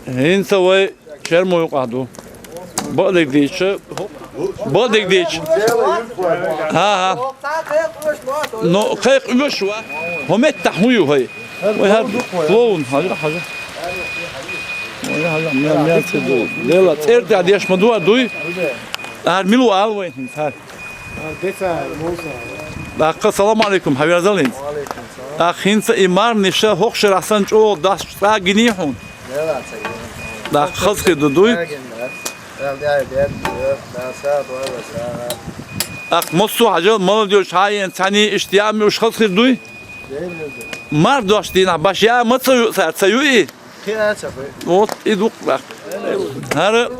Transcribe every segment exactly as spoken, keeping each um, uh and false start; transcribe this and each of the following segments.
ХӀинца вай Чермо юкъахь ду. Бакъдерг дийча, бакъдерг дийча. ХӀа, хӀа. Ну, кхайкха уьш ва. ХӀо меттахь хӀун ю хӀай? Вай хӀара клоун, хьажа, хьажа. Вай хьажа, мел, мел ца ду. Дела, цӀерда деш ма ду, а дуй. ХӀара мила ву ала вайн хӀинца, хӀара. Деца, Муса. ТӀаккха, салам алейкум, хьаверзал хӀинца. ТӀаккха хӀинца и марниша хӀокху шарахь санна чӀогӀа дас цкъа гиний хьуна? ТӀаккха хаза хир ду, дуй? ТӀаккха массо а хьажал, молодёжь хьаена цхьаьний иштта яа муьш хаза хир дуй? Мар дош дийнахь баш яа ма ца ю цара, ца ю и? Вот и ду-кх тӀаккха. ХӀара,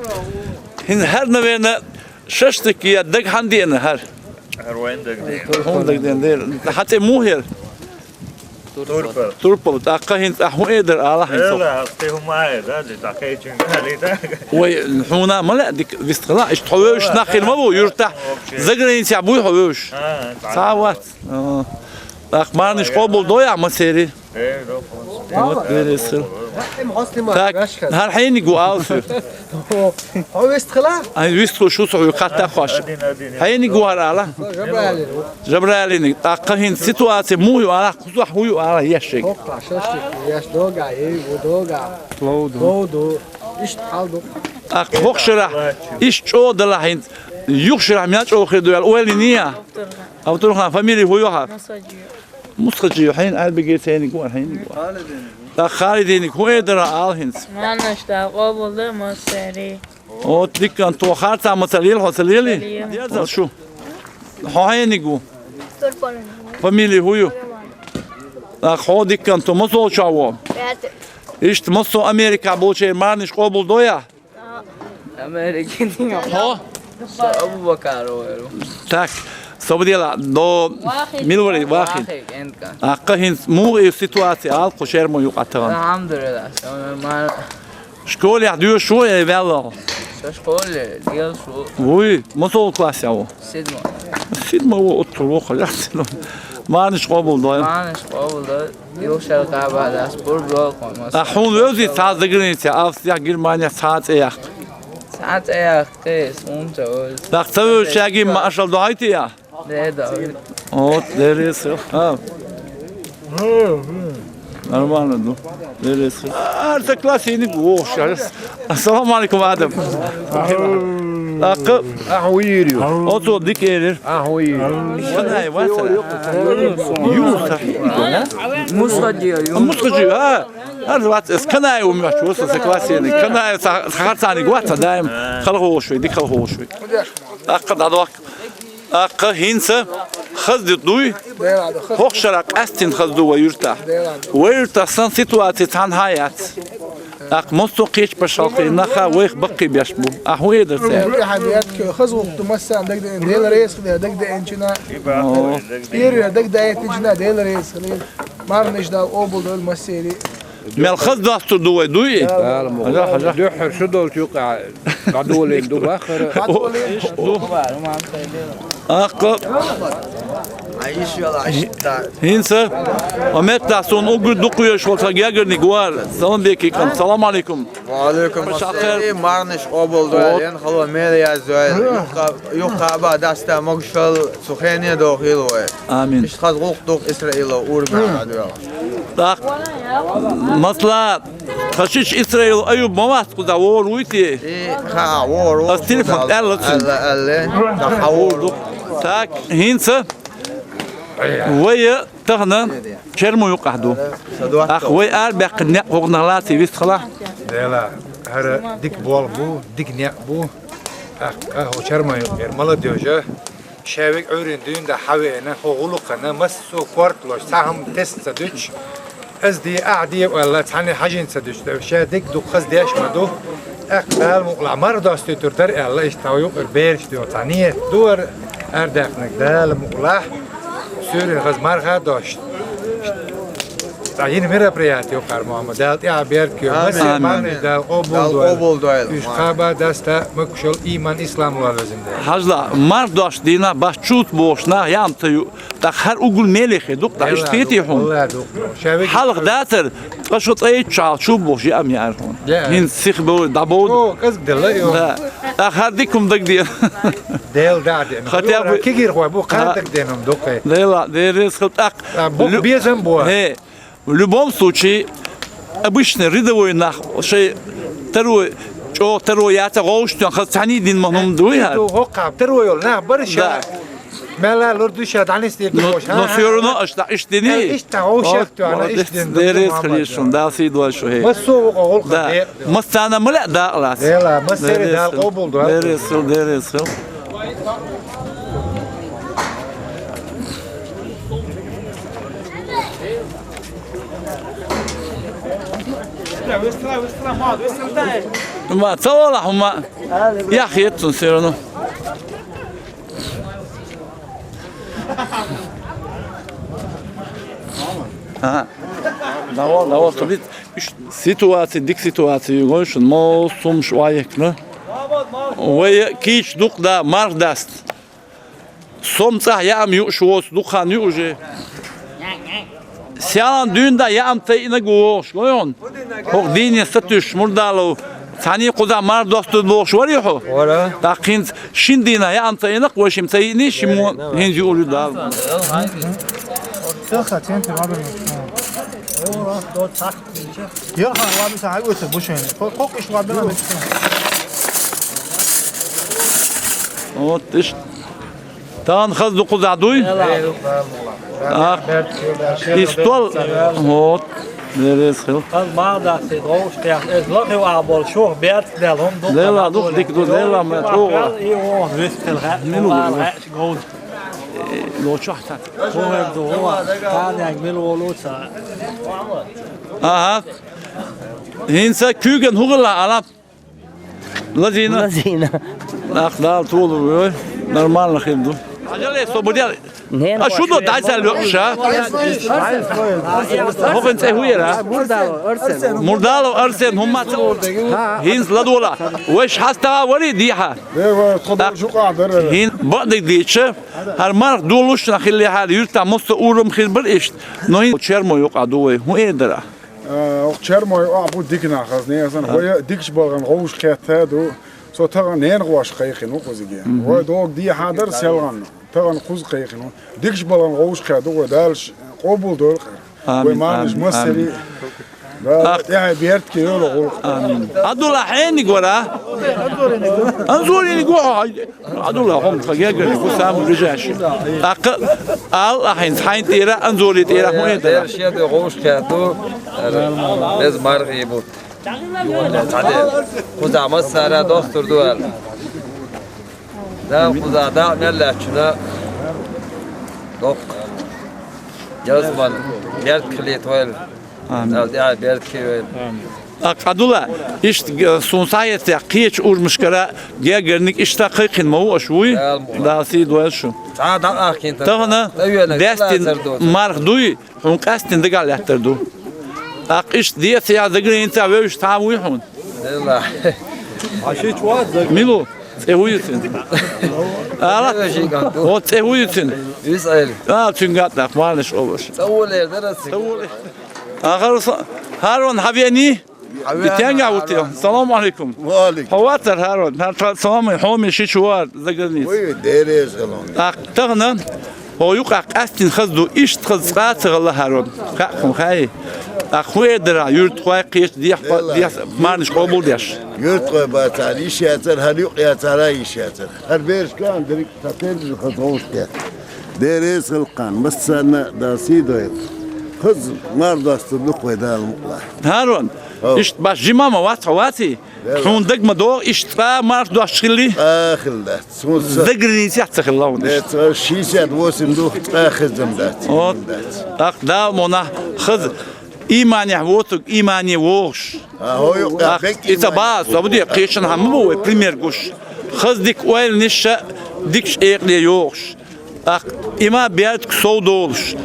хӀинца хӀара, наверное, шашлык я даг хьан деана хӀара? ХӀара вайн даг деана. Хьуна даг деана дера. Хьан цӀе муха яра? Турпал. Турпал. ТӀаккха хӀинца ахь хӀун эр дара ала хьайна со? Эла, ахь кхин хӀума эр, да, ди, тӀаккха кхечуьнга алита. Вай, хьуна ма лаьа дика вистхила, иштта хьо вевзаш нах хир ма ву, юьртахь, заграницехь буй хьо вевзаш? А, цхьа а вац. А. ТӀаккха марнаш къобалдой ахь массерий? Э, до, вот, бересил. Так, хӀара хьениг ву ала соьга. Хьо вистхила? Ай, вистхуш ву со хьоьга хатта хьош. Хьениг ву хӀара ала? Жабраилиниг. ТӀаккха хӀинца ситуация муха ю ала, кхузахь хӀун ю ала еш шега? ХӀокхахь шашлык еш догахь, ей, ву догахь. Лов ду. Лов ду. Иштта хьал ду. ТӀаккха хӀокху шарахь, иштта чӀогӀа далахь хӀинца, юха шарахь мел чӀогӀа хир ду аьлла, ойла йиний ахь? Абдурахман, фамилия хӀун ю хьан? Мусхаджиев. Мусхаджиев, хьенан Ӏаьрбиге цхьаьниг ву, хьениг ву. ТӀаккха Халидиниг хӀун эр дара ала хӀинца? Марнаш Дала къобалдойла массерий. О, дика кӀант ву, харцахь ма ца лела хьо, ца лелий? Ца лела. Дезал шу. Хьо хьениг ву? Турпалан. Фамилия хӀун ю? Сулейман. ТӀаккха хьо дика кӀант ву, масолчохь ву? Пятый. Иштта массо а Америкахь болчеран марнаш къобалдой ахь? Америкин. Хьо? Со Абу-Бакаров ву. Так, со бу дела, до Вахид. Мила варий, Вахид. Вахид, энтка. ТӀаккха хӀинца муха ю ситуация ала кху Чермо юкъа тахана? Алхьамдулиллах, со нормально. Школехь доьшуш ву я ваьлла? Со школе доьшуш ву. Вуй, масала классехь ву? Седьмой. Седьмой ву, оццул воккха лаьцна. Марнаш къобалдой. Марнаш къобалдой. Юха шарахь кхаба дац, пурба йолу кхунна. А хьуна вевзий цхьа заграницехь, Австрехь, Германехь цхьа а цӀе яккха? Цхьа а цӀе яккха, кхин, хӀунда ца вевза? ТӀаккха ца вевзачаьрга ма ашалла ду хьайти я? Де, да. Вот, деррис. А. Нормально ду. Деррис. А, ца классиниг вохуш. Ассаламу алейкум, Адам. ТӀаккха. Ахьа вийр ю. Оцо дика элира. Ахьа вийр ю. Канай вац? Юнус. Юнус. Мусхаджи, Юнус. Мусхаджи, а? Ар вац, эс Канай ву моьттуш ву со, сан классениг. Канай ца, ца харцаниг вац, даим халхош вей, дика халхош вей. ТӀаккха дӀадохку. ТӀаккха хӀинца хаза ду дуй? ХӀокху шарахь къаьстина хаза ду вай юьртахь. Вай юьртахь сан ситуаци цхьанхьа а яц. ТӀаккха массо а кхечу пачхьалкхийн наха вайх баккхий беш бу. Ахьа хӀун эр дара цара? Юкъахь хьан бетта хаза гӀуллакх ду, массарна дагадеана, Дела реза хилийла дагадеанчунна. О. Первый дагадеанчунна Дела реза хилийла. Марнаш Дала къобалдойла массерий. Мел хаза достур ду вай, дуй? Дала ма хьажа, хьажа. Дуьххьара шу долчу юкъахь дӀадолийна ду бахара. ДӀадолийна ду. ТӀаккха. ХӀинца, ва меттахь суна уггар дукха везаш волу сан гергарниг вара. Салам бекий кӀант. Салам алейкум. Ва алейкум ассалам. Марнаш къобалдойла, хало мел яздойла. Юха, юха кхаба даста могушалла цу хене дохийла вай. Амин. Иштта хаза гӀуллакх ду-кх Исраилов урамехь дӀадоьлху. ТӀаккха, масала, тхан шича Исраил Аюб ма вац кхузахь, вогӀур вуй те? И, хаа, вогӀур ву. Ас телефон аьлла цуьнга. Аьлла, аьлла. ТӀаккха хьан вогӀур ду. Так, хӀинца вай тахана Чермо юкъахь ду. Ах, вай арабаьккхина некъ хӀокхунах лаций вистхила? Дела, хӀара дика болх бу, дика некъ бу. ТӀаккха хӀо Чермо юкъера молодёжа. Ша вега Ӏуьйррина дуьйна дӀа хьан веана, хӀо гӀуллакхана, массо а корталош, цхьа хӀума тесна ца дуьтуш, ас де, ахь де аьлла, цхьанна хьажийна ца дуьтуш, ша дика дукха хаза деш ма ду, тӀаккха Дала мукъалахь, марха достуьйтур дара аьлла, иштта тхьо юкъара бераш дуьйху цхьа нийят ду хӀара арадаьккхинарг, Дала мукъалахь, суьйрана хаза марха а дош. Ца йина мероприятие юкъар, Мухьаммад. Дала тӀехьа беркат йойла. Амин. Массе мархаш Дала къобал дойла. Къобал дойла. Уж кхаба даста мекушал иман, ислам лоархӀа везан Дала. Хьажал, марх дош дийнахь бац чу бохуш нах яам ца ю, тӀаккха хӀара уггар мелехь дукха, тӀаккха иштта хетий хьуна? Валлахь, дукха. Ша вегий хьалха дацар, ткъа шо цӀа йитча хьалха чу бохуш яам яар хьуна. Хин сиха бевр дӀабовду. О, кӀезиг делла, йо. Да. ТӀаккха хӀара дика хӀума дагадеана. Дела дагадеана. Хотя бы кегийрхой бу, кхара дагадеана хӀума дукха. Дела, Дела реза хила тӀаккха. А, бу-, безам бу. ХӀе. В любом случае, обычный рядовой нах, шайн таро, чӀогӀа таро яц, гӀовшаш тоьхна, хаза цхьаний дина ма хӀума дуй хӀара. ХӀокху таро йолу нах бара ша. Да. Мелла лур ду ша, дӀанисдийр ду. Но, но всё равно аша дӀа иштта дини. Иштта гӀовшах тоьхна, иштта дина. Дела реза хила шуна, Дала сий дойла шу хӀе. Массо а вукху гӀуллакх. Да. Массарна ма лаьа дакъа лаца. Дела, массаре Дала къобал дойла. Дела реза хила, Дела реза хила. Ма, ца вала хӀума. Яхь хетта цунна всё равно. Ага. Давай, давай, садись. Ситуация, дика ситуация ю, гой шуна, массо а хӀумнаш охьаехкина. Вай кийча дукха да, марх даста. Сом цӀахь яам юуш воцу дукха хан ю уже. Сиалан дуьйна да яам ца йиънарг ву вогӀуш, гой хьуна? ХӀокху дийне сатуьйсуш Мурдалов цхьаьний кхузахь марх достур бохуш варий хьо? Вара. ТӀаккха хӀинца шина дийнахь яам ца йиънарг вай шимма ца йиъний, шимма хӀинца юур ю Дала. Центр вабина. Ярхан вабиса хьайвоьцург бу шайна. Кхо-, кхоккуш вабина битта. Вот, иш. Тахана хаза ду кхузахь дуй? А, и стол. Вот. Дела реза хила. Хаза мала дац и гӀовш кхехь. Иза лахе а болу шух берца дел хӀума ду. Дела дукха дика ду, Дела ма чӀогӀа. И вон вистхила хаьа. Мила ву? Хаьаш говза. Э, лочохь ца. Хо хӀерг ду, хо. Таьнег мила волу ца. Ага. ХӀинца куьйган хӀу хилла, Алап? Лазийна? Лазийна. Ах, Дала толур вой. Нормально хир ду. Хьажал, со бу дел. Нен а шу до дайсал йокъуш, а? ХӀокхуьн цӀе хӀу яра? Мурдалов Арсен. Мурдалов Арсен, хӀумма ца. ХӀинца ладола. Вайш хьаста вари дийхьа. Бева, тхо дал жукъа дара. ХӀин бакъдиг дийча, хӀара марх долуш нах хилли хьара юьртахь муста урам хир бар иштта. Но хӀин чермо юкъа ду вай. ХӀун э дара? Э, оха чермой а бу дика нах хаза, не сан, хӀоя дикачу балгӀан гӀовш кхетта ду. Со тахана ненахоша кхайкхина ву кхузиге. Вай дог дехьа дара селгӀанна. Тахана кхуза кхайкхина ву. Дикачу балгӀан гӀовш кхетта ду, вай Дала ш-, къобал дойла кхара. Вай марнаш массари. Дала тӀехьа берт ке йола гӀуллакх. Амин. Абдулла хьениг вара? Анзориниг ву хьо? Адула хӀума тха гергара ду самый ближайший. ТӀаккха ал ахьинца хьайн тӀера, Анзори тӀера хӀун э дара? Дера шен дуй гӀовш кхетта ду, беза маргӀий бу. Цхьаде. Кхуза массара достур ду аьлла. Да, кхуза да мел лаьттачуьна. Доккха. Язман. Берт хилийта вайла. Амин. Дала тӀехьа берт кийойла. Амин. А, Къадула, иштта, э, суна схьахетарехь, кхечу урамашкара гергарниг иштта кхайкхина ма ву аша, вуй? Дала мукъ лахь. Дала сий дойла шу. Цхьа дӀакъахкийна тахана. Тахана дестина марх дуй, хьуна къаьстина дагахь лаьттар ду. ТӀаккха иштта децахь, загреница вевзаш цхьа а вуй хьуна? Делла. Милу? ЦӀе хӀу ю цуьнан? Ала? Вежий кӀант ду. О, цӀе хӀу ю цуьнан? Исраил. А, цуьнга а тӀаккха, марнаш къобалш. ЦӀа волер дара цига. ЦӀа волер. Ахар са-, ХӀарон хьан вений? Хьан вений, ТӀенга а ву те? Салам алейкум. Ва алейкум. Хьо вацар ХӀарон? ХӀара тхан салам, хьоме ши чу вар заграница. Ой, дереш галон. ТӀаккха тахана хьо юкъахь къаьстина хаза ду, иштта хаза цкъа а ца хилла ХӀарон. Хаьа хьуна, хаьий? ТӀаккха хӀун эр дара, юьртахой кхечу дехьа, дехьа марнаш къобал деш? Юьртахой бацара йиш яцара, хӀара юкъ яцара йиш яцара. ХӀара бераш кан дерриг Сан тенджа хаза гӀовшке. Деррис хилкхан, массарна а Дала сий дойла. Хаза марх достур ду-кх вай Дала мукъ лахь. ХӀарон, иштта баш жима ма вац хьо, ваций? Хьуна дага ма догӀу, иштта цкъа а марх достуш хилли? ТӀаккха хилла дац. Хьуна са- Заграницехь ца хилла хьуна иштта. Шестьдесят восемь ду, цкъа а хезна дац. Вот. ТӀаккха Дала мукъ лахь хаза. Ийманехь воцург иймане вогӀуш. А, хӀо юкъа беккъа и ца иймане. Бац, со бу де, кхечанхьа ма бу вай пример гуш. Хаза дика ойланаш а дикачу экъале йогӀуш. ТӀаккха има бердиг сов долуш.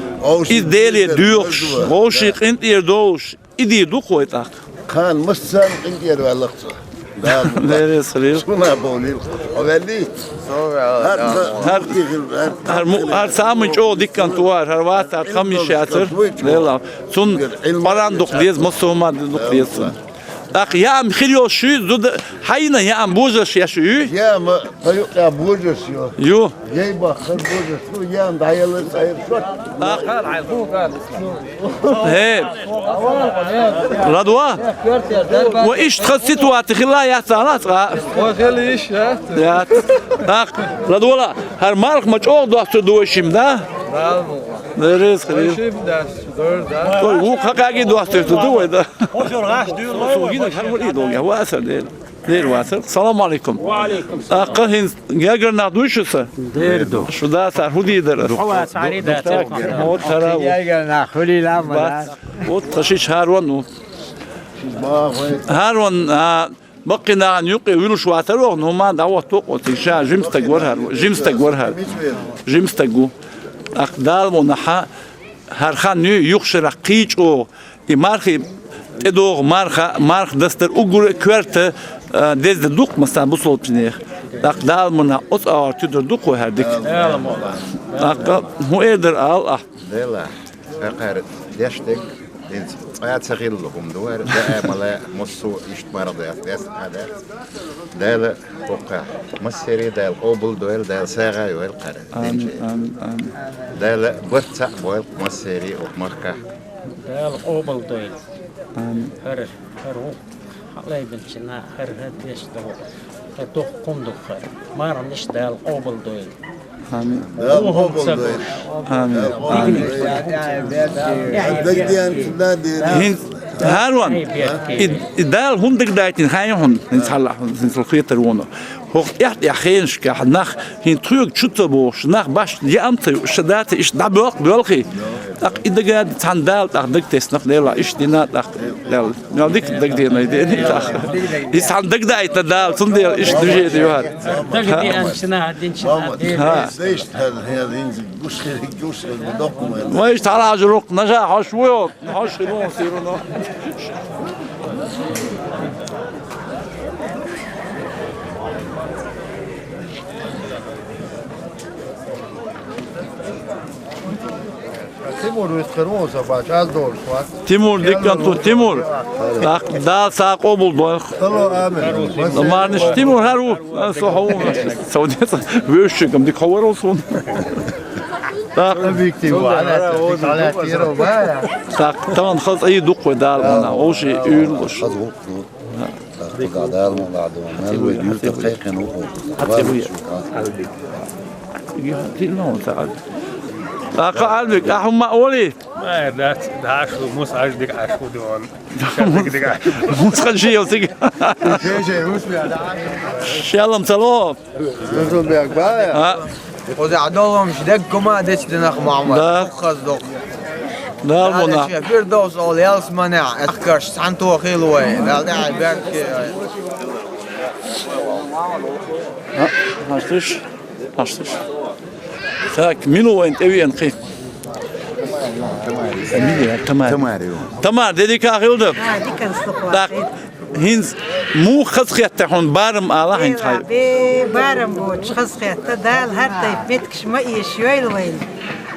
Иза Деле доьхуш, вовшийн къинтӀера довлуш, и дийр ду-кх вай тӀаккха. Кхана массарна къинтӀера ваьлла-кх цо. Дала мукъ лахь. Леррина хилийла. Суна бовлийла. Хьо ваьллий? ХӀара, хӀара, хӀара му-, хӀара самый чӀогӀа дика кӀант ву хӀара, хӀара вацар, хӀара хам йиш яцар. Лела. Цунна Къуръан дукха деза, массо а хӀума дукха деза цунна. ТӀаккха яам хир йолуш юй, зуда хьайна яам божарш еш юй? Яам, тхан юкъа божарш ю. Ю. Гей баххар божарш ю, яам дӀаелла цӀа эр шот. ТӀаккха. ХӀе. Радва? Ва иштта хаза ситуаци хилла яц ала цкъа? Ва хила йиш яц. Яц. ТӀаккха, Радвала, хӀара марха ма чӀогӀа достур ду вай шимма, да? Дала мукъ лахь. Дерриг хилийла. Вай шимма дац, дора, да? Ой, вукху хьакъаьги достур ду вай, да? Сугина хьан валий догӀу, я ва аса дер. Дер вацар. Салам алейкум. Ва алейкум салам. ТӀаккха хӀинца гергара нах дуй шу са? Дер ду. Шу дацар, хӀун дийр дара? Хьо вацари дацар. Хьо тара ву. Гергара нах хуьлийла ма дац. Бац. Вот тхан шиш хӀарван ву. ХӀарван, а, баккхий нахана юкъе вуьлуш вацар ваха, ну, ма дӀахӀотто кхо цига ша, жима стаг вара хӀара, жима стаг вара хӀара. Жима стаг ву. ТӀаккха Дала мукъ лахь, хӀара хан ю, юха шарахь кхин чӀогӀа. И мархий тӀедогӀу марха, марха дастар уггар а коьрта, а, деза ду-кх массарна бусалбачу нехан. ТӀаккха Дала мукъ лахь оцу агӀор туьдар ду-кх вай хӀара дика. ТӀаккха хӀун эр дара ала ахь? Дела, хӀокхара деш дерг, хӀинца цкъа а ца хилла хӀума ду хӀара, даимала массо а иштта марха дац, дес а дац. Дала хӀокхахь массерий Дала къобал дойла, Дала сагӀа а йойла кхара. Амин, амин, амин. Дала барт цхьаъ бойла массерий оцу махкахь. Дала къобал дойла. Амин. ХӀара, хӀара ву хьалайбинчу наха, хӀара, хӀара деш догӀу, хӀара дуккха хӀума ду хӀара. Марханаш Дала къобал дойла. Амин. Дала къобал дойла. Амин. Амин. ХӀинца, ХӀарон, и, и Дала хӀунда дагадайтина, хьайн хьуна, хӀинца хьалахь, хӀинца хетар вуно. ХӀокху тӀаьхьа-тӀаьхьа хенашкахь нах хӀинца тхоьга чу ца бохуш, нах башха яам ца юуш, ша дац иштта дӀабоьлху, боьлхий. ТӀаккха и дага цхьана Дала тӀаккха дагатеснах, Дела, иштта дина тӀаккха, Дела. Мел дика дагадеана и дена тӀаккха. И цхьана дагадайтина Дала, цундела иштта движение ю хӀара. Дагадеана шина хӀара дина шина хӀара дена. Вай иштта хьалажа рукх, нажа хьош ву йо. Хьо ши лун сируно. Тимур вистхир ву сан бач, аз долуш вац. Тимур диккан ту, Тимур. Дала са къобал дойла. Алло, амин. Марниш Тимур хӀара ву. Со хьо ву. Со децӀа вевшигам дика ховарал суна. Так. Объектив. Так, тан хаза ай дукхой Дала мана. Овши уьйлуш. Хаза ву. Так, Дала мана Дала. Мел вай юрта кхайкхина ву. Так, Албик, а хӀума оли? Ма эр дац, дӀа шу, мус аш дика аш ху дуон. Мус хан ши йосиг. Шалом, салом. Зузулбек бая. А? Кхузахь долломаш деггума а дечу динах, Мухьаммад. Да. Хаза доху. Да, Муна. Фирдовс олу ялсманехь, ахкаш цхьаьнто хила вай. Дала тӀехь беркате. А, хьашташ? Хьашташ. Так, мила вайн тӀе веана кхин? Тамара. Тамара, де дика хилда? А, дикан слухо. Так, хӀинца муха хазахетта хьуна барам ала хӀинца хьай? Бе, барам боцуш хазахетта, Дала хӀара тайпа меттигаш ма эшайойла вайна.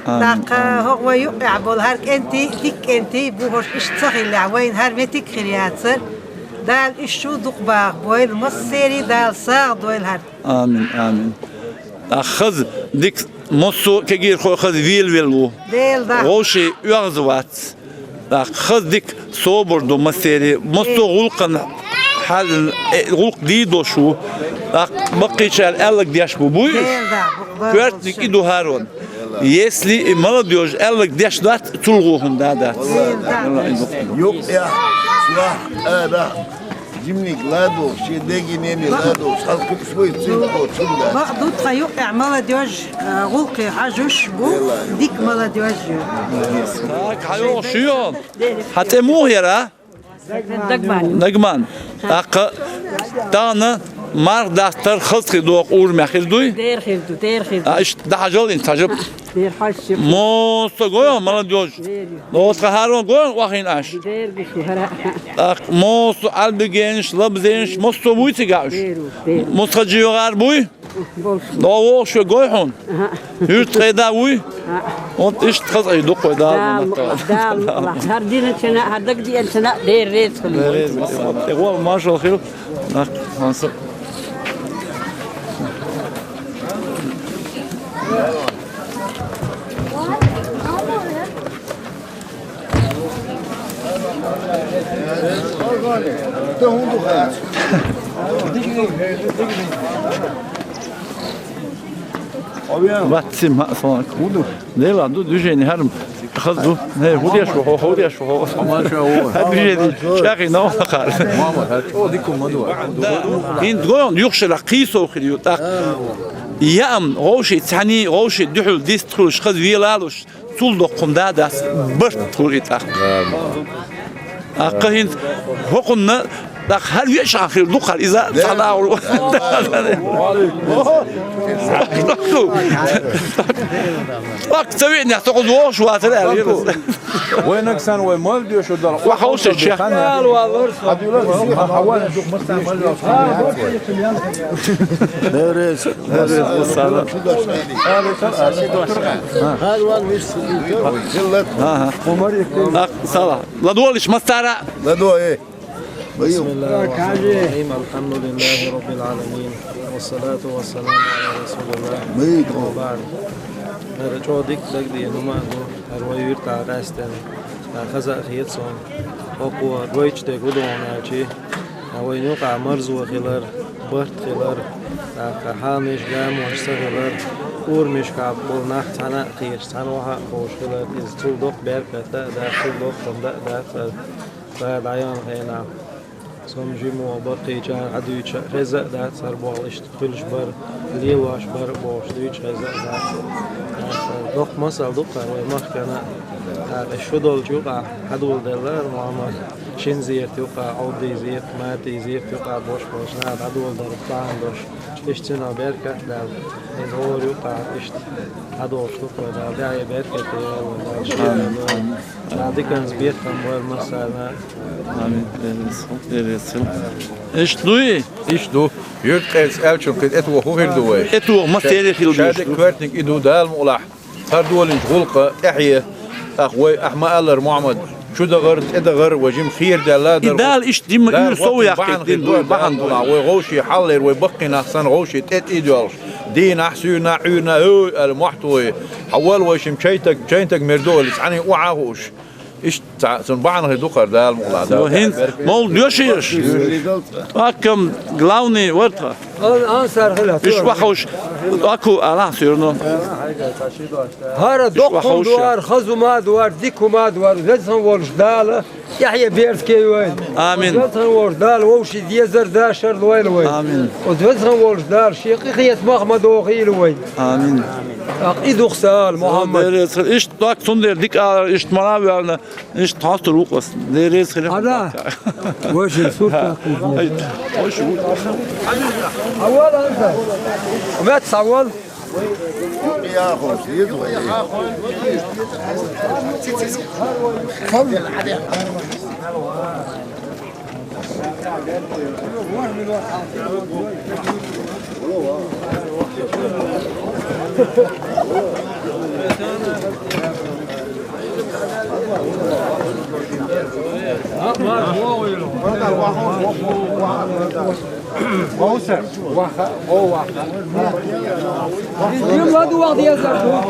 Амин. ТӀаккха хӀокху вай юккъехь болу хӀара кӀентий, дика кӀентий бу хӀорш иштта ца хиллехь, вайна хӀара меттиг хир яцара. Дала уьш шу дукха баха бойла, массерий Дала сагӀа дойла хӀара. Амин, амин. ТӀаккха хаза дика массо а кегийрхой хаза велавелла ву. Дела да. Вовший оьгӀаз вац. ТӀаккха хаза дика собар ду массерий, массо а гӀуллакхана хьал, э, гӀуллакх дийр долуш ву. ТӀаккха баккхийчара аьлларг деш бу, буй уьш? Дела да, бу-, бу-, Коьртаниг и ду хӀарон. Если и молодёжь аьлларг деш дац, цул гӀо хӀума да дац. Дела да. Юкъ я, чохь, ара. Жиманиг ладугӀуш, шен дегинене ладугӀуш, хьалкхуьуш вай цуьнга цунга. Бакъ ду тхан юкъехь молодёжь, э, гӀуллакхе хьажуш бу, дика молодёжь ю. Так, хьайогӀуш ю. Хьан цӀе муха яра? Дагман. Дагман. ТӀаккха тахана Марха дастар хаза хир ду, урамехь хир дуй? Дера хир ду, дера хир ду. А, иштта дӀахьажал, ин цхьа жап. Дера хьажа. Мосо гойо, молодёжь. Дера. Нохча хӀарон гойо, вахийна аш. Дера гуш вара. ТӀаккха мосо Ӏалбигенаш, лабзенаш, мосо вуй цига уж? Дера, дера. Мосо хажи йогӀар буй? Болш. ДогӀу вохуш ве гой хьуна? Аха. Юрт къеда вуй? Аха. Вот иштта хаза ай дукхой Дала. Дала, Дала, Дала. ХӀара динан чана, хӀара дагадиъан чана, дера реза хуьлу. Дера реза хуьлу. Э, вол, маршалла хила. Нах, ханса. Ватсим, ма, салам алейкум. Дела ду, движение хӀарам. Хаза ду. Хе, хӀу деш ву хьо, хӀу деш ву хьо. Ма ша ву. Хьа движение чӀагӀи нов хар. Мама, хьа чӀо дикум ма ду. Ин дгоён юхшара кхийсо хир ю тӀаккха. Яам, гӀовши цхьани, гӀовши дуьхьал дистхуьлуш, хаза велалуш. Цул доккхун да дац, барт хуьлу и тӀаккха. Аккха хӀинца хӀокхунна тӀаккха хӀара вешан хир ду хар иза цхьана агӀор. ТӀаккха ца веънехь, со кхуза вогӀуш вацара аьлла. Вайнаг сан вай мал доьшу дала. Ва хьовсича. Берес. Берес, сала. Ага. Ах, сала. ЛадугӀалаш массара. ЛадугӀа, э. بسم الله الرحمن الرحيم. الحمد لله رب العالمين. والصلاة والسلام على رسول الله. وبعد. ХӀара чӀогӀа дика дагадеана хӀума ду, хӀара вай юьртахь къаьстина. ХӀара хаза а хета суна. ХӀокхо гойтуш дерг хӀун ду хьуна аьлча, хӀара вайна юкъахь марзо хилар, барт хилар, тӀаккха хьанаш, гамонаш ца хилар, урамашкахь болу нах цхьаьна а кхеташ, цхьаьна ваха а ховш хилар, иза цул доккха беркат а дац, цул доккха хӀума а дац хӀара. Ца дӀайолу хенахь, со-м жима ву, баккхийчара хьан дуьйцуш а хеза а дац, хӀара боху иштта хуьлуш бара, лелош бара а бохуш дуьйцуш хеза а дац. ТӀаккха доккха масал ду-кх хӀара вай махкана а. ТӀаккха шу долчу юкъахь хьадоладелла хӀара Мухьаммад, шина зерат юкъахь, Ӏовдий зерат, Матий зерат юкъахь бош болчу наха дӀадоладар бахьана долуш. Иштта цуьнан беркат а даьлла, иза гӀора юкъахь иштта дӀадолуш ду-кх вай Дала, тӀаьхье беркате йойла вай Дала, шен а йойла. Амин. Дала диканца бекхам бойла массарна. Амин. Иштта дуй? Иштта ду. Юьртахь аьлча кхин тӀетоха хӀун хир ду вай? ТӀетоха массеран хила дезаш ду. Шадерг коьртаниг и ду, Дала мукъ лахь. ХӀара долийначу гӀуллакха тӀаьхье, тӀаккха вай, ахь ма-аллара, Мухьаммад, чу дахар, тӀе дахар, вай жима херадаьлла а дара. И Дала иштта жима хӀара сов яккхийта дина дуй, бахьана долуш. Вай гӀовший хьаллера, вай баккхий нах санна гӀовший тӀе тӀе а доьлхуш. Дийнахь, суьйранахь, Ӏуьйранахь, ой, аьлла, мохь тухий. Хьан вала вай шимма чайтаг, чайтаг мер ду олий, цхьаьна охьа а хууш. Иштта цхьа, цунна бахьана хир ду-кх хӀара, Дала мукъ лахь. Ва хӀинца, молла доьшуш. Аккам главный вара тхан. Ан-, ансар хила. Уьш вахуш, аку алахь суьйранна. ХӀара доккха хӀума ду, хаза хӀума ду, дика хӀума ду, веза хилла волуш Дала тӀаьхье беркате йойла. Амин. Веза хилла волуш Дала вовшийн дезар, дашар лойла вай. Амин. Оцу веза хилла волуш Дала шен къинхетамах ма дохийла вай. Амин. ТӀаккха и ду-кх сан ала, Мухьаммад. Иштта доккха цундела дика алар, иштта мара а ваьлла. Иштта хьостур ву-кх ас. Дерриг хилла. Ана. Вай шин сурт. Ай, вай шу. Авал анда. Мет савал.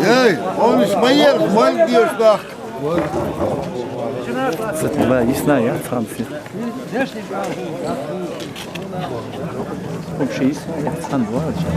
Эй, он Исмаил, мой бьёшь, да. Ва йисна я, цхьаьна сир. Вообще йисна я, цхьаьна ваьлча.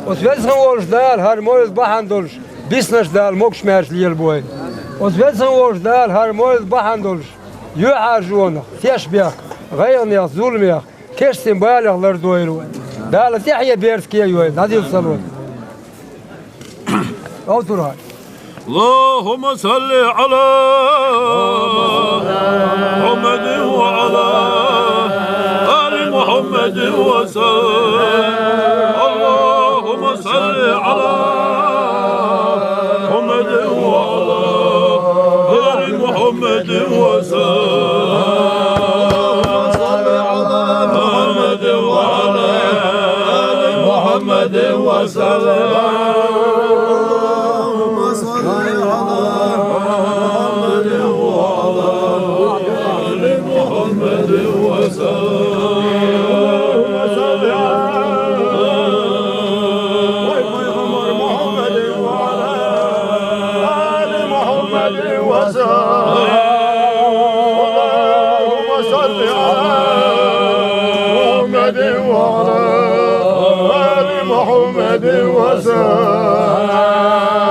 Оцу веза хилла волуш Дала хӀара мовлид бахьана долуш, биснарш Дала могуш-маьрша лелабойла. Оцу веза хилла волуш Дала хӀара мовлид бахьана долуш, юьхьӀаьржонах, тешнабехках, гӀайгӀанех, зуламех, керстий балех лардойла вай. Дала тӀехье беркате йойла, дӀадилла салот. Алтура. اللهم صل على محمد وعلى آل محمد وسلم. اللهم صل على محمد وعلى آل محمد وسلم. اللهم صل على محمد وعلى آل محمد وسلم. اللهم صل على محمد وعلى آل محمد وسلم. اللهم صل على محمد وعلى آل محمد وسلم. اللهم صل على محمد وعلى آل محمد وسلم.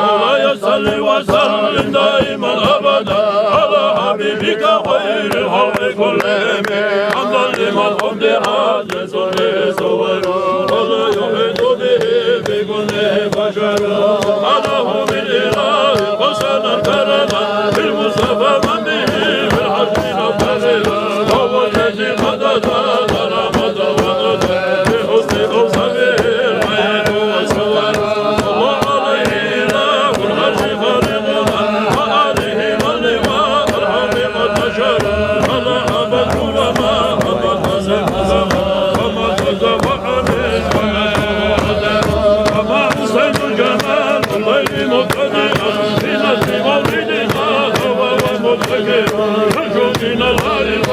مولاي صل وسلم دائما أبدا على حبيبك خير الخلق كلهم. حمدا لمن قد عزت به صوره ولا يحيط به بكل بشر. سبحانه بالإله حسنا كرما بالمصطفى من به في الحشر نفتخر. وهو الذي قد أتى كرامة ونزل بحسن أوصافه الحياة والصور. وعليه إله العرش خالقنا وآله من لواء الحق قد نشر. فلا أبد وما أبد وسلم وما تزوع من وما أحسن جمال الليل مبتدئا بنزل مولدها هو ومبتكر. يرجو من الغالب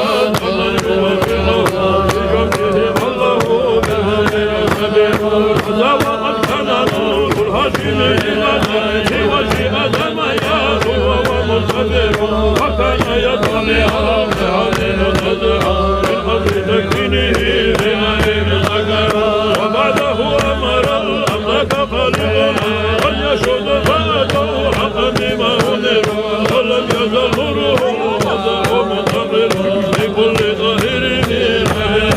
الليل وفقه بجمعه الله بالهدي الخبير. هذا وقد كان نور الهاشمي إلى ذاته وجه آدم يا هو ومنتظر. وكان يدعو لها بهذه النزعة من أجل تكوينه بما وبعده أمر الأملاك خالقنا أن يشهد فأتوا حقا بما أمروا ولم يزل نوره وضعه منتقل لكل ظاهر من غير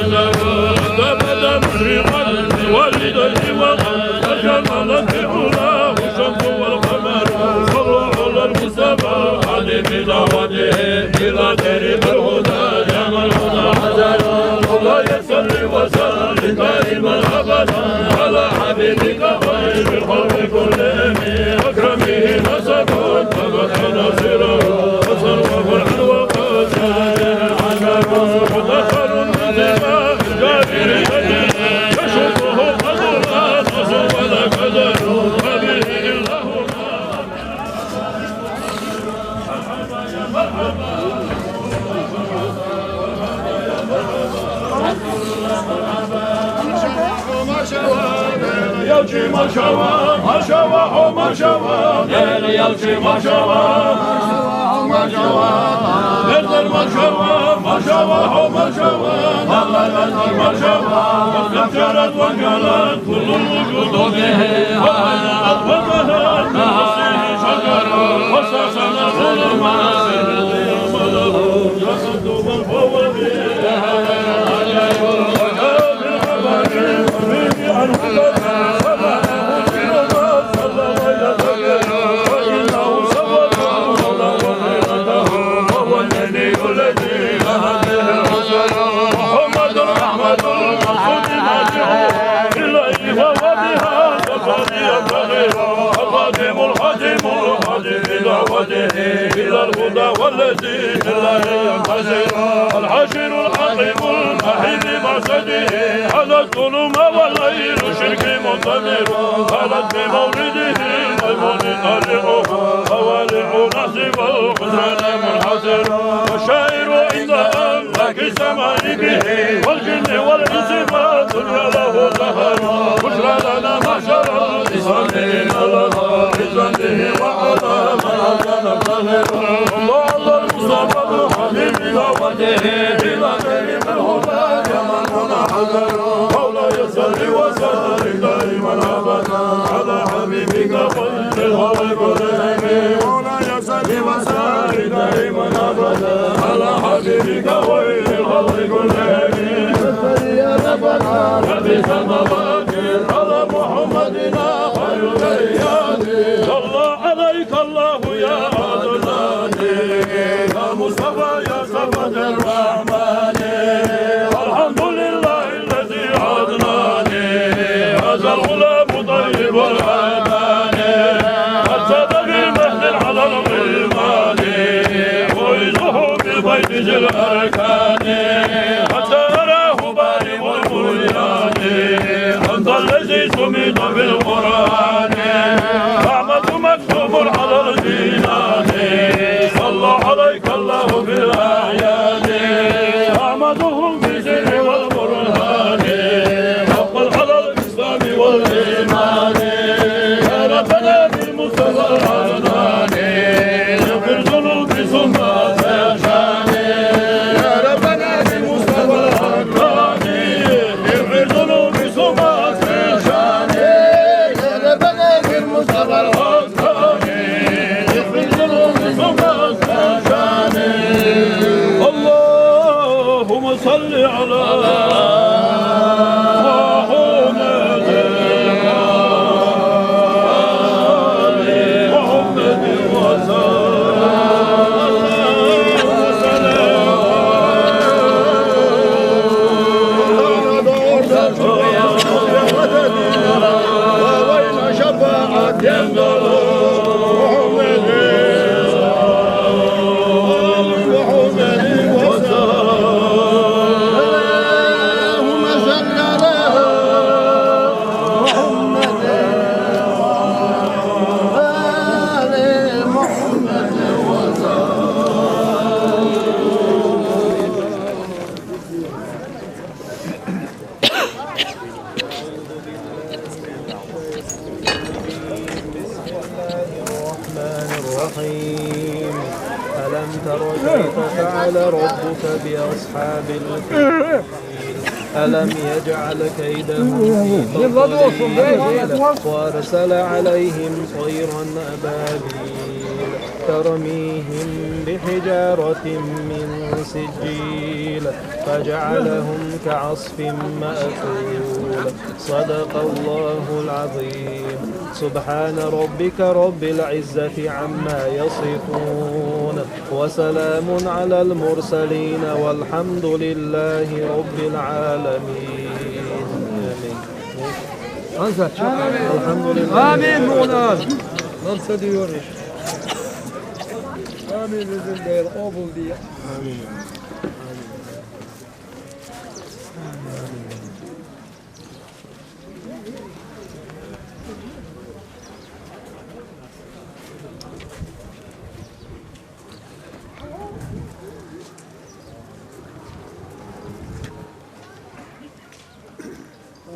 أن أثر. حتى بدا مشرقا لوالديه وقد تجملت بعلاه الشمس والقمر. صلوا على المصطفى الهادي بدعوته إلى طريق الهدى يا من هدى حسن. مولاي صل وسلم دائما أبدا على حبيبك خير الخلق كلهم. أكرمه نسب تبت ناصره حسن وفرحا وقد شاء عشر. مدخل من ثمار جابر يشوفه قدر لا نصر ولا قدر. وبه الله كل الوجود به وهيأت وجلت من وصفه شجر وسلسل الظلمات. محمد أحمد المقصود مادحه إليه وهو بها سفري يبتغي. القادم القادم القادم بدعوته إلى الهدى والذي بالله ينتصر. الحاشر العقيم المحيي بمقصده على الظلم والليل الشرك منتظر. هلت بمولده الميمون طالعه فوالع نحسب الخسران منحسر. والشاعر عند أملاك السماء به والجن والإنس فالدنيا له زهر. بشرى لنا معشر الإسلام إن لنا عزا به وعلى من أتى نفتخر. الله على المصطفى الحبيب دعوته إلى خير الهدى يمنعنا حذر. مولاي صل وسلم دائما أبدا على حبيبك خير الخلق كلهم. مولاي صل وسلم دائما أبدا على صفا يا صفا الرحمن، الحمد لله الذي عدناني، هذا الغلام طيب العنان، قد زاد في مهد على الغلمان، أعيذه بالبيت ذي الأركان، حتى أراه بارئ البنيان، أنت الذي سميت بالقرآن، أحمد مكتوب على الجنان، صلى عليك الله في الأعياد، أحمده في السر والبرهان، حقا على الإسلام والإيمان، يا ربنا بالمصطفى العدنان، اغفر ذنوبي ثم أصلح شاني، يا ربنا بالمصطفى العدنان، اغفر ذنوبي ثم أصلح شاني، يا ربنا بالمصطفى العدنان. اللهم صل على محمد وآل محمد وسلم. شفاعة يا اللهم صل على محمد وآل محمد. بسم الله الرحمن الرحيم. ألم تر كيف فعل ربك بأصحاب الفيل؟ ألم يجعل كيدهم في تضليل وأرسل عليهم طيرا أبابيل ترميهم بحجارة من سجيل فجعلهم كعصف مأكول. صدق الله العظيم. سبحان ربك رب العزة عما يصفون، وسلام على المرسلين، والحمد لله رب العالمين. آمين. الحمد لله. آمين مولانا. Nasıl diyor? Amin, özür dilerim. O buldu ya. Amin.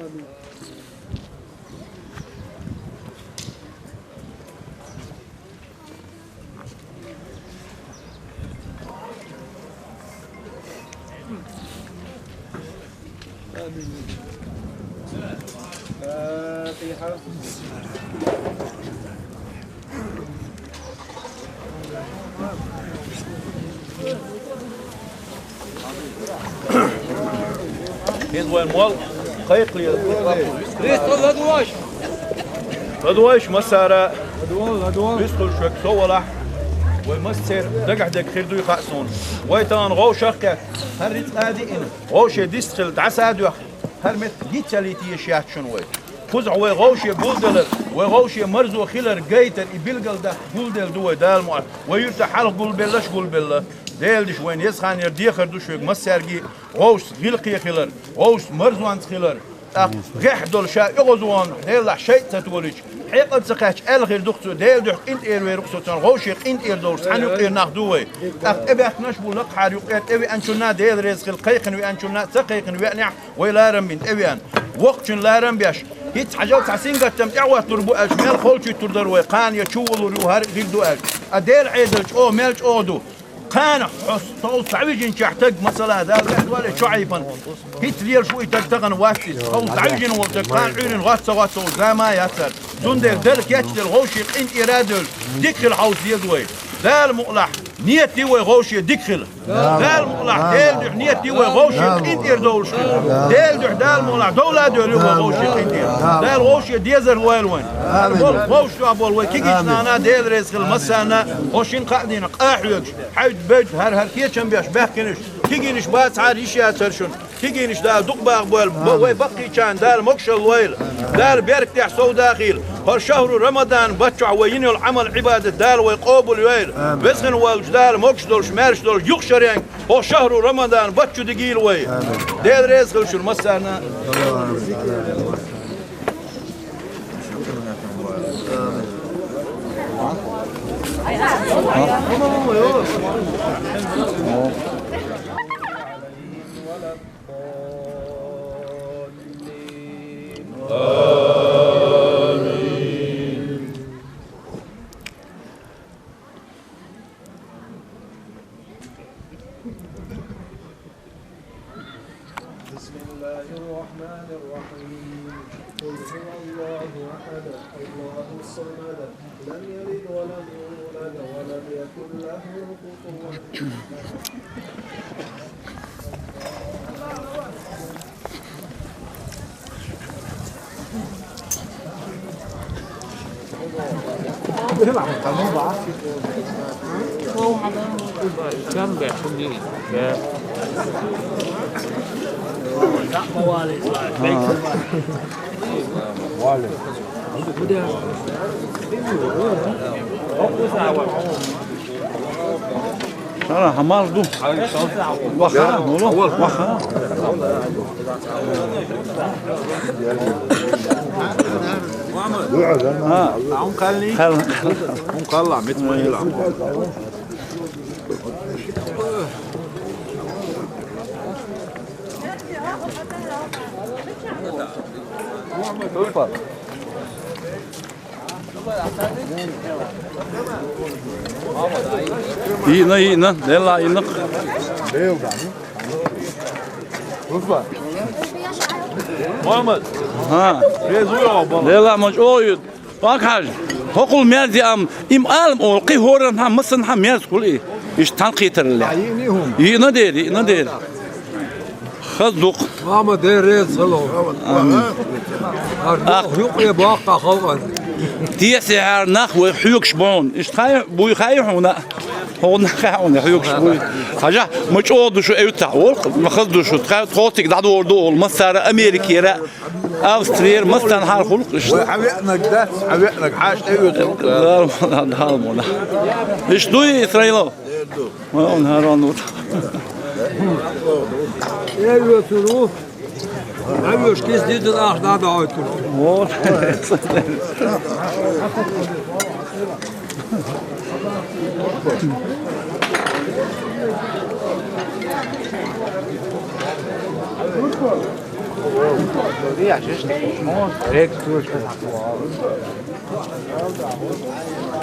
آمين. فاتحة. Хинна вайн мол кхайкхалера. Христос ладувгӀаш! ЛадувгӀаш массара! ЛадувгӀал, ладувгӀал! Вистхуьлуш век со валахь, вай массеран дагахь дерг хир дуй хаьа суна. Вай тахана гӀовшах кхетта, хӀара рицкъа а диъна, гӀовше дистхила дӀаса а доьхна, хӀара меттиг йицъяла йита езаш яц шуна вай. Кхузахь вай гӀовше гулделар, вай гӀовше марзо хилар гайтар, и билгалдаккха гулделла ду вай Дала мукъ лахь. Вай юьртахь хьалха гулбеллаш гулбелла. Делан диш вайна еза ханера дехар ду шуьга массаьрга, гӀовшашца гӀиллакхе хилар, гӀовшашца марзонца хилар. ТӀаккха гӀеххьа долу ша оьгӀазвахана, Делахь шайтӀа ца толуьйтуш, хьекъал ца кхаьчча аьлла хир ду-кх цо, Делан дуьхьа къинтӀера вер ву-кх со цунах, гӀовше къинтӀера довлуш цхьана юкъера нах ду вай. ТӀаккха тӀебаьхкинарш бу лакхахьара юкъера, тӀевеанчунна, Дела реза хила, кхайкхина веанчунна, ца кхайкхина веанехь, вай ларам бина тӀевеана. Воккхачун ларам беш, хӀинца хьажал цхьа сингаттам тӀехӀоттур бу аьлча, мел холчуьйтур дара вай, кхана я чувуллур ю, хӀара хир ду аьлча. Ткъа Делан Ӏедал чӀогӀа, мел чӀогӀа ду. Кхана хьо тховса дӀавижинчохь таг, масала, Дала бехк дойла, чу Ӏийпан. ХӀинца лелаш ву и таг, тахана вац иза. Тховса дӀавижина волу таг кхана Ӏуьйранна гӀоз ца гӀотту, заман а яц цара. Цундела Дала кечдина гӀовше къинтӀера а девлла, дика хила хьовса деза вай. Дала мукъалахь, нийят дий вай вовшийн дика хила. Дала мукъалахь, Делан дуьхьа нийят дий вай вовшийн къинтӀера довлуш хила. Делан дуьхьа, Дала мукъалахь, довла а доьлий вай вовшийн къинтӀера. Дала вовшийн дезар лойла вайна. Вовшийн чохь болу вай кегийчу нана Дела реза хила массарна, хӀокху шина-кхаа дийнахь къа а хьоьгуш, хьаьвда-бевдда хӀара-хӀара кечам беш баьхкинарш, кегийнаш бацахьара йиш яцара шуна. Кегийнаш Дала дукха баха бойла, бо-, вай баккхийчарна Дала могушалла лойла. Дала беркатехь сов дахийла. ХӀара шахьру Рамадан баттахь вай йина йолу Ӏамал-Ӏибадат Дала вай къобал йойла. Веза хилла волчу Дала могуш долуш, маьрша долуш, юха шаренга хӀокху шахьру Рамадан баттахь дигийла вай. Дела реза хила шуна массарна. بسم الله الرحمن الرحيم. قل هو الله أحد، الله الصمد، لم يلد ولم يولد ولم يكن له كفوا أحد. Ара, хьан мал ду? Ваха, мула, ваха. А. Хьун кхаллий? Хьун кхалла, мит ма хила. Супер. Йиъна, йиъна, делла йиъна. Мухаммад. ХӀа. Делла ма чӀогӀа ю. Вак хьажа. ХӀокхул мерза яам, им алам олу, кхин хӀоранхьа, массанхьа мерза хуьлу и. Иштта тхан кхетаралле. Йиъна дера, йиъна дера. Хаза дукха. Мама, Дела реза хила. Амин. Ах. Юкъе боккха халкъан. Тесехьара нах вай хьоьгуш бохьун. Иштта хай буй хай хьуна. Хьуна хай хьуна хьоьгуш буй. Хьажа, ма чӀогӀа ду шу эвтахь волу, ма хаза ду шу. Тхай тхоциг дӀадор ду олу. Массара Америкера, Австрияра, массанхьара хуьлу иштта. Вай хьан веанаг дац, хьан веанаг хьаша тӀеоьцург. Дала, Дала муна. Иштта дуй, Исраило? Ма он хӀара ван ву. Э, вацуру. Хьан веш кис дидин ахча дӀа а дӀахьойтур. Вот.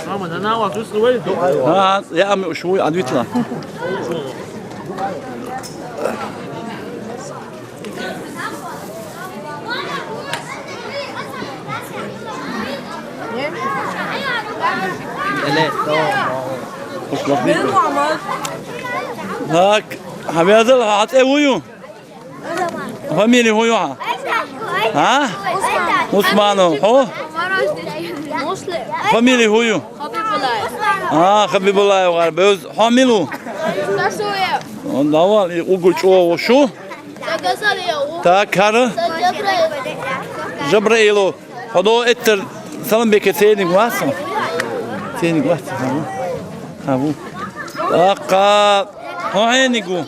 Мама, нана, ван туьсла вай. А, я ами уж вуй, адвитла. Так, хьан везал, хьан цӀе вуй ю? Фамилия хӀун ю хьан? А? Усманов. Хьо? Фамилия хӀун ю? А, Хабибуллаев гӀар бевз. Хьо мила ву? Давал, и угу чӀогӀа шу. Так, хӀара? Жабраилов. Хьо до эттар Саламбеке цениг вац? Цениг вац? Хьан ву? Аккха, хьо хьениг ву?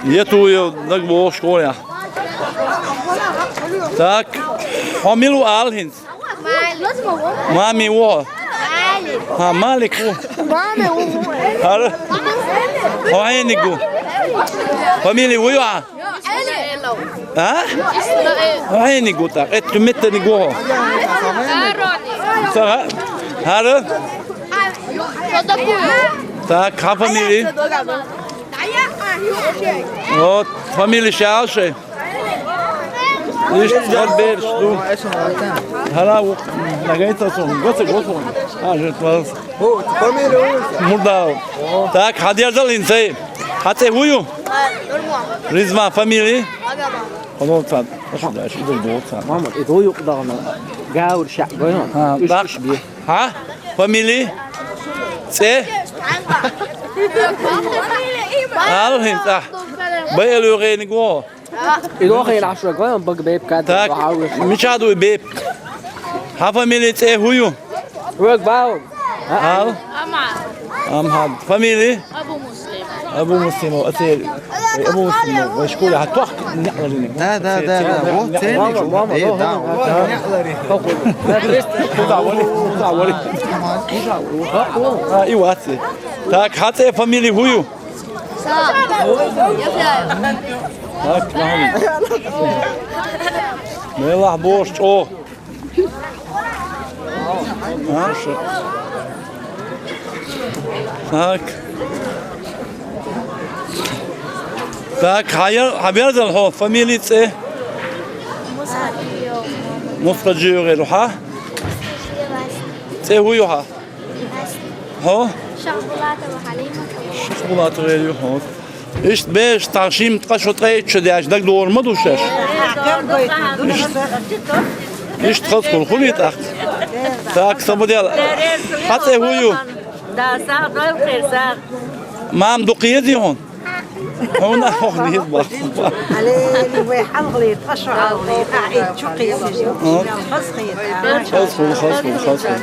Етуев, даг боху школехь. Так, хьо мила ву ала хӀинца? Мами ву хьо? Хьан Малик ву? ХӀара? Хьо хьениг ву? Фамилия ву ю хьан? А? Хьо хьениг ву тӀаккха? Эццу меттаниг ву хьо? Ца ха-, хӀара? Так, хьан фамилия? Вот, фамилия ша ала шайн? Иштта хӀара бераш ду. ХӀара ву. Нагайта сон, гоца, гоца. А, же твоя. О, фамилия Уса. Мурдал. Так, хьадерзал хӀинца. Хьа цӀе хӀу ю? Ризма, фамилия? Хонол цан. Ашу даш, идол дол цан. Мама, идол юкъ дагъна. Гавр шак гойна. А, Уш, так. Уш би. Хьа? Фамилия? ЦӀе? Ал хӀинца. Бай элу гӀени го. Идохин ашра гван баг беб кад. Так, мичад уй беб. Хьа фамилия цӀе хӀу ю? Век бау. Ал? Амхьад. Фамилия? Абу Муслим. Абу Муслим, ацел. Абу Муслим, ва школа хьа тох неъларин. Да, да, да, да. Вот цели. Мама, мама, э, да, да. Вот неъларин. Куда вали? Куда вали? А, и ваци. Так, хьа цӀе фамилия хӀу ю? Так, нахуй. Мелахь бош чӀо. А? Так. Так, хьаяр-, хьаберзал хьо, фамилия цӀе? Мусхаджиев гӀеру хьа? ЦӀе хӀу ю хьа? Хьо? Шахбулатова Халимат. Шахбулатова ю хьо. Ишт беш, тахшим ткъа шо ткъе итт шо деш, даг дор ма ду шаш. Ишт, ишт хаз хул хули тӀаккха. Так, сабудел. Хьа цӀе хӀу ю? Да, сагъ, дол хер, сагъ. Мам, дукъ ези хьун? Хьуна хьох диз бах. Алели вай хьалгъли, тӀашо хьалгъли, а, э, чу къиси жи. Хаз хет. Хаз хул, хаз хул, хаз хул.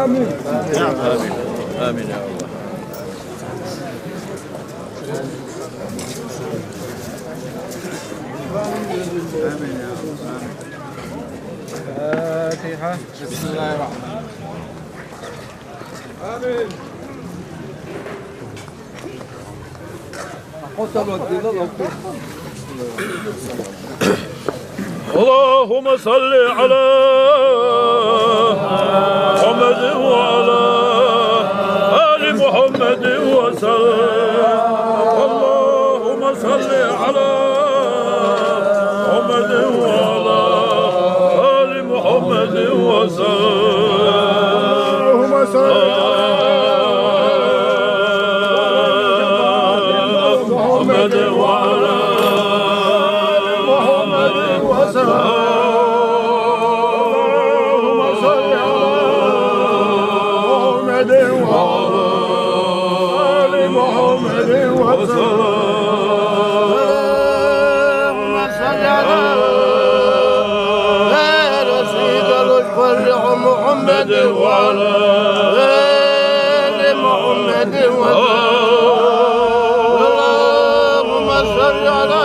Амин. Амин. Амин, я Аллах. Амин, я Аллах. Амин. الفاتحة. بسم الله الرحمن الرحيم. آمين. اللهم صل على محمد وعلى آل محمد وسلم. اللهم صل على محمد وعلى آل محمد وسلم. اللهم صل على محمد وعلى آل محمد وسلم. اللهم صل على محمد وعلى آل محمد وسلم. اللهم صل على سيدنا الأكبر محمد وعلى آل محمد وسلم. اللهم صل على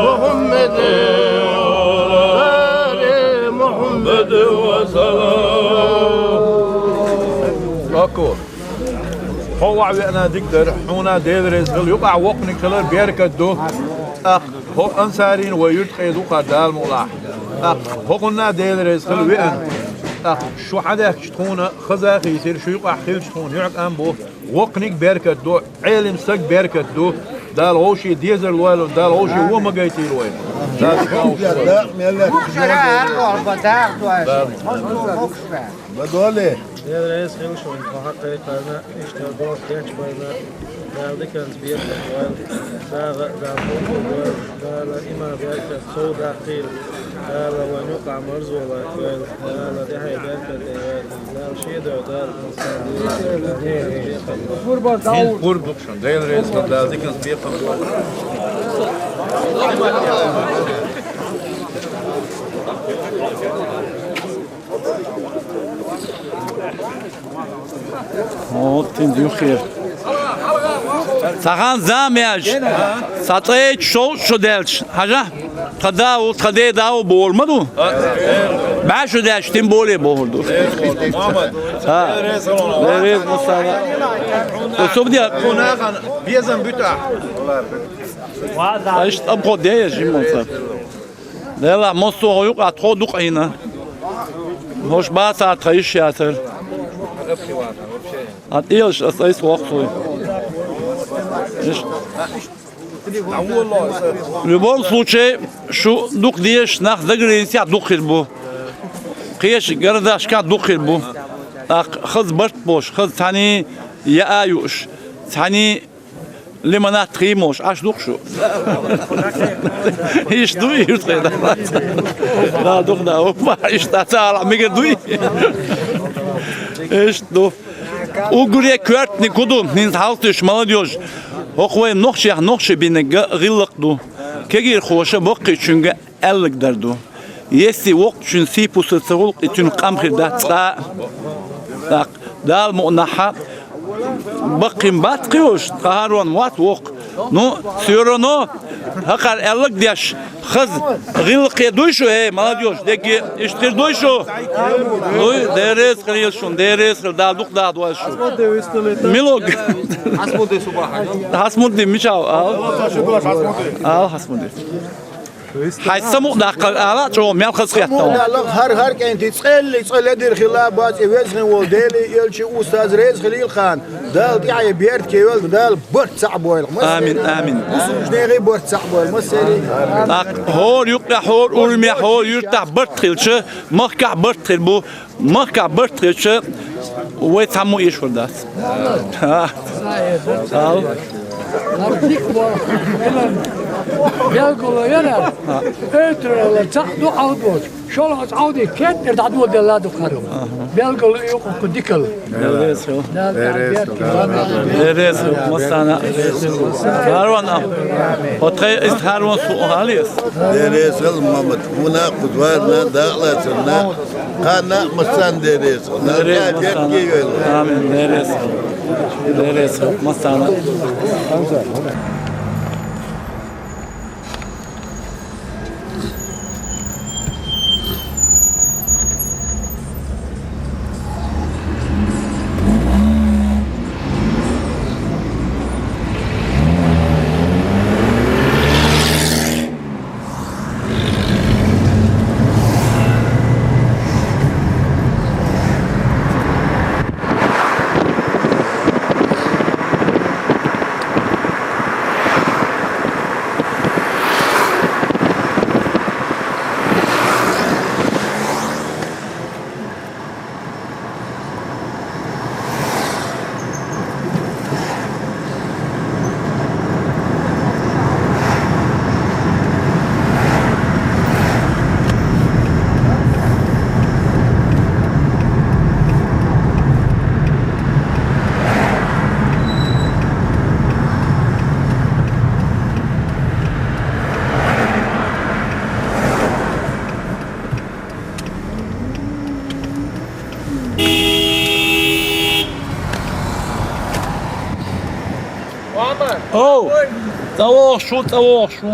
محمد وعلى آل محمد وسلم. Хьо ваӀ веана дика дар, хьуна Дела реза хила, юкъахь воккханиг хилар беркат ду. ТӀаккха хьо ансарийн вай юьртахь ду кхар Дала мукъалахь. ТӀаккха хьо хьуна Дела реза хила веана. ТӀаккха шу хьадаьхкича тхуна хаза хийтира, шу юкъахь хилча тхуна юьхь кӀам бу. Воккханиг беркат ду, Ӏелим саг беркат ду. Дала вовшийн дезар лойла, Дала вовшийн вон ма гайтийла вайна. Дала дика вовшийн вайна. Бухшара гӀаргӀорба дагӀа дойла. Дала. Ма доле. Дела реза хила шуна, тхо хьакхайкхарна, иштта дохк дечбарна, Дала диканца бекхам бойла, сагӀа а Дала хургбойла, Дала иман беркат сов даккхийла, Дала вайн юкъахь марзо латтойла, Дала тӀаьхье беркат дойла, Дала шен дойла, Дала. ХӀинца пурба ду шуна, Дела реза хила, Дала диканца бекхам бойла. Вот тин юххера. Цхьа хан зама яж. Цхьа ткъе итт шо, шо даьлча. Хьажа? Тха да ву, тха де да ву бохур ма ду? БӀаь шо даьлча, тем более бохур ду. Мухьаммад. А. Дела реза хила хьуна. Особенно. Хьуна хан безам буьту ахь. Аш тӀабхо де я жимма ца. Делахь, массо а хьо юкъа тхо дукха Ӏийна. ХӀорш бацахь тхан йиш яцара. Хьан тӀелаш ас айса воккхуй. Иш. В любом случае, шу дукха дезаш нах заграницехь дукха хир бу. Кхечу городашкахь дукха хир бу. ТӀаккха хаза барт болуш, хаза цхьаьний яа юуш, цхьаьний лимонад тхиймаш, Ӏаш ду-кх шу. Иштта ду, иштта хир ду. Да, дукха да, опа, иштта ца ала мегар дуй. Иштта ду. Уггаре коьртаниг хӀун ду, хӀинца хьалхатуьйсуш молодёжь. ХӀокху вайн нохчех нохчий бинарг гӀиллакх ду. Кегийрхоша баккхийчуьнга аьлларг дар ду. Если воккхачун сий-пусар ца хуьлу, и цуьнан къам хир дац цкъа а. ТӀаккха Дала мукъанахь баккхийна бац кхин уьш, тхан хӀара ван вац воккха. Ну, всё равно, хӀокхара аьлларг деш, хаза гӀиллакхе дуй шу, хӀей, молодёжь, дегге, иштта хир дуй шу? Дуй, Дела реза хилийла шуна, Дела реза хилийла, Дала дукха даха дойла шу. Милог. Хьасмудди мичахь ву, ал? Ал Хьасмудди. Хьайн самукъадаккхар ала а чӀогӀа мел хазахетта. ХӀара, хӀара кӀентий цкъа а, цкъа ледира хилла а бац, и веза хин волу Делий, элчий, устаз реза хилийла хьан. Дала тӀаьхье беркате йойла, Дала барт цхьаъ бойла. Амин, амин. Бусулба нехан барт цхьаъ бойла, массеран. ТӀаккха хӀора юккъехь, хӀора урамехь, хӀора юьртахь барт хилча, махкахь барт хир бу. Махкахь барт хилча, вай цхьаммо эшвар дац. ХӀа. Ал. Белгало яра. Эвтарала цхьаъ ду Ӏовдоцу. ШолгӀа оцу Ӏовди кентӀера дӀадоладелла ду кхаро. Белгало юкъахь дикал. Дела реза хила. Дела реза хила. Дела реза хила, массарна. ХӀара ван а. Хьо тхайн иштта хӀара ван су хьалес. Дела реза хила, Мамат. Хьуна а кхуза варна, дакъалацарна. Кхана а массарна Дела реза хила. Дела реза хила, массарна. Амин, Дела реза хила. Дела реза хила, массарна. Оу! ЦӀа вогӀуш ву, цӀа вогӀуш ву.